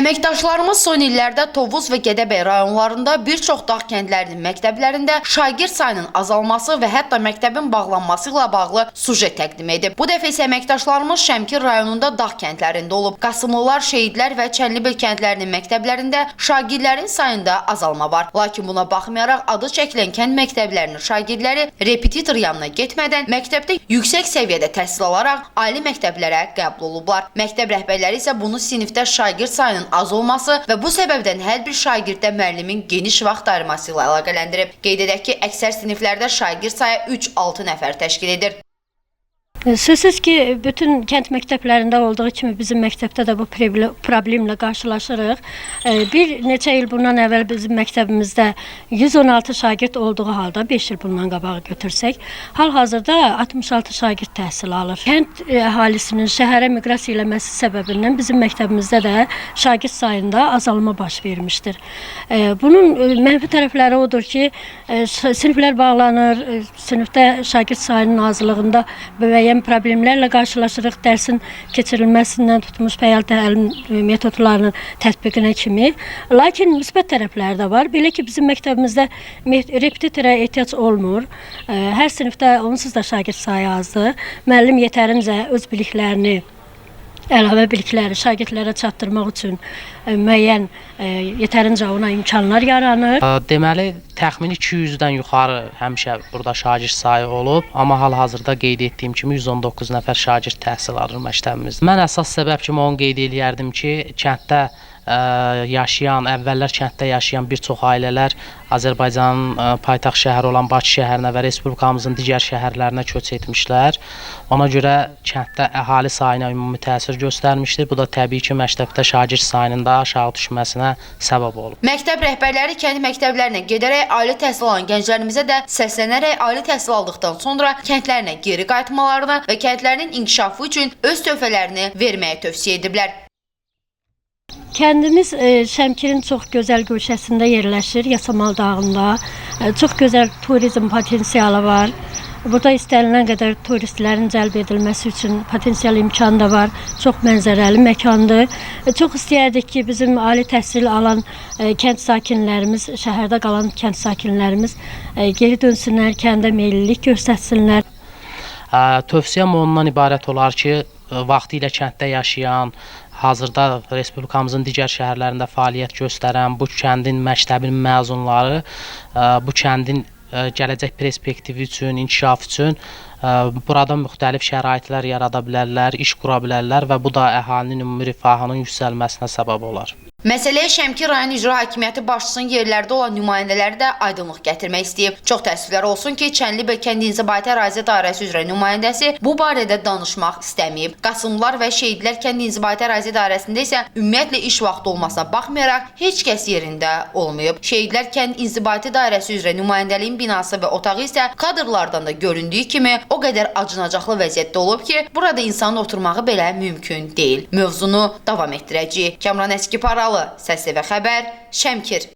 Əməkdaşlarımız son illərdə Tovuz və Gədəbəy rayonlarında bir çox dağ kəndlərinin məktəblərində şagird sayının azalması və hətta məktəbin bağlanması ilə bağlı sujet təqdim edib. Bu dəfə isə əməkdaşlarımız Şəmkir rayonunda dağ kəndlərində olub. Qasımlılar, Şehidlər və Çənlibel kəndlərinin məktəblərində şagirdlərin sayında azalma var. Lakin buna baxmayaraq adı çəkilən kənd məktəblərinin şagirdləri repetitor yanına getmədən məktəbdə yüksək səviyyədə təhsil alaraq ali məktəblərə qəbul olublar. Məktəb rəhbərləri isə bunu sinifdə şagird sayının az olması və bu səbəbdən hər bir şagirdə müəllimin geniş vaxt ayırması ilə əlaqələndirib. Qeyd edək ki, əksər siniflərdə şagird sayı 3-6 nəfər təşkil edir. Sözsüz ki, bütün kənd məktəblərində olduğu kimi bizim məktəbdə də bu problemlə qarşılaşırıq. Bir neçə il bundan əvvəl bizim məktəbimizdə 116 şagird olduğu halda 5 il bundan qabaq götürsək, hal-hazırda 66 şagird təhsil alır. Kənd əhalisinin şəhərə miqrasiya eləməsi səbəbindən bizim məktəbimizdə də şagird sayında azalma baş vermişdir. Bunun mənfi tərəfləri odur ki, siniflər bağlanır, sinifdə şagird sayının azlığında müəyyən problemlərlə qarşılaşırıq, dərsin keçirilməsindən tutmuş fəal təlim metodlarının tətbiqinə kimi. Lakin müsbət tərəfləri də var. Belə ki, bizim məktəbimizdə repetitora ehtiyac olmur. Hər sinifdə onsuz da şagird sayı azdır. Müəllim yetərincə öz biliklərini, əlavə bilikləri şagirdlərə çatdırmaq üçün müəyyən yetərincə ona imkanlar yaranır. Deməli, təxmini 200-dən yuxarı həmişə burada şagird sayı olub, amma hal-hazırda qeyd etdiyim kimi 119 nəfər şagird təhsil alır məktəbimizdə. Mən əsas səbəb kimi onu qeyd eləyərdim ki, kənddə yaşayan, əvvəllər kənddə yaşayan bir çox ailələr Azərbaycanın paytaxt şəhəri olan Bakı şəhərinə və respublikamızın digər şəhərlərinə köç etmişlər. Ona görə kənddə əhali sayına ümumi təsir göstərmişdir. Bu da təbii ki, məktəbdə şagird sayının da aşağı düşməsinə səbəb olub. Məktəb rəhbərləri kənd məktəblərinə gedərək ali təhsil alan gənclərimizə də səslənərək ali təhsil aldıqdan sonra kəndlərinə geri qayıtmalarını və kəndlərinin inkişafı üçün öz töhfələrini verməyə tövsiyə ediblər. Kəndimiz Şəmkirin çox gözəl guşəsində yerləşir, Yasamal dağında. Çox gözəl turizm potensialı var. Burada istənilən qədər turistlərin cəlb edilməsi üçün potensial imkan da var. Çox mənzərəli məkandır. Çox istəyərdik ki, bizim ali təhsil alan kənd sakinlərimiz, şəhərdə qalan kənd sakinlərimiz geri dönsünlər, kəndə meyillilik göstərsinlər. Tövsiyəm ondan ibarət olar ki, vaxtilə kənddə yaşayan, hazırda respublikamızın digər şəhərlərində fəaliyyət göstərən bu kəndin məktəbinin məzunları bu kəndin gələcək perspektivi üçün, inkişaf üçün burada müxtəlif şəraitlər yarada bilərlər, iş qura bilərlər və bu da əhalinin ümumi rifahının yüksəlməsinə səbəb olar. Məsələyə Şəmkir rayon İcra Hakimiyyəti başçısının yerlərdə olan nümayəndələri də aydınlıq gətirmək istəyib. Çox təəssüflər olsun ki, Çənlibel kənd inzibati ərazi dairəsi üzrə nümayəndəsi bu barədə danışmaq istəməyib. Qasımlılar və Şehidlər kənd inzibati ərazi dairəsində isə ümumiyyətlə iş vaxtı olmasına baxmayaraq heç kəs yerində olmayıb. Şehidlər kənd inzibati dairəsi üzrə nümayəndəliyin binası və otağı isə kadrlardan da göründüyü kimi o qədər acınacaqlı vəziyyətdə olub ki, burada insanın oturmağı belə mümkün deyil. Mövzunu davam etdirəcəyik. Kamran Əskiparalı, Səs TV Xəbər, Şəmkir.